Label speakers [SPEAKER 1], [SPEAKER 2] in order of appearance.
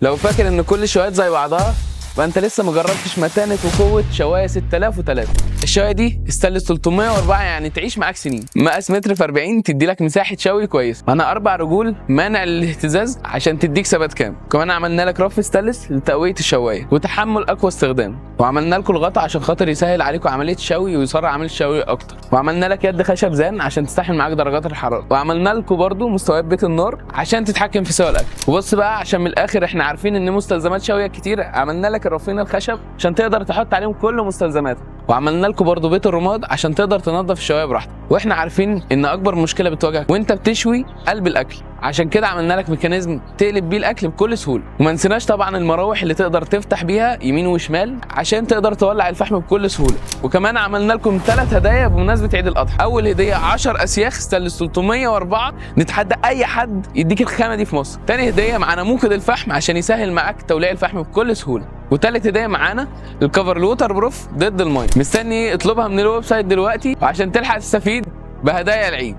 [SPEAKER 1] لو فاكر ان كل الشوايات زي بعضها فانت لسه ما جربتش متانه وقوه شوايه 6003. الشوايه دي استانلس 304، يعني تعيش معاك سنين. مقاس متر في 40 تدي لك مساحة شوي كويس. معانا 4 رجول مانع للاهتزاز عشان تديك ثبات كام. كمان عملنا لك رف ستانلس لتقويه الشوايه وتحمل اقوى استخدام. وعملنا لكم الغطا عشان خاطر يسهل عليكم عملية الشوي ويسرع عملية الشوي اكتر. وعملنا لك يد خشب زان عشان تستحمل معاك درجات الحرارة. وعملنا لكم برضو مستويات بيت النار عشان تتحكم في سوى الاكل. وبص بقى، عشان من الاخر احنا عارفين ان مستلزمات شوية كتير، عملنا لك الرفين الخشب عشان تقدر تحط عليهم كل مستلزماتك. وعملنا لكم برضو بيت الرماد عشان تقدر تنظف الشوايه براحتك. واحنا عارفين ان اكبر مشكلة بتواجهك وانت بتشوي قلب الاكل، عشان كده عملنا لك mechanism تقلب بيه الاكل بكل سهولة. وما نسيناش طبعا المراوح اللي تقدر تفتح بيها يمين وشمال عشان تقدر تولع الفحم بكل سهولة. وكمان عملنا لكم 3 هدايا بمناسبة عيد الاضحى. اول هديه 10 اسياخ ستانلس 304، نتحدى اي حد يديك الخامة دي في مصر. تاني هديه معانا موقد الفحم عشان يسهل معاك توليع الفحم بكل سهولة. وتالت هديه معانا ال cover ال waterproof ضد المية. مستني اطلبها من ال website دلوقتي وعشان تلحق تستفيد بهدايا العيد.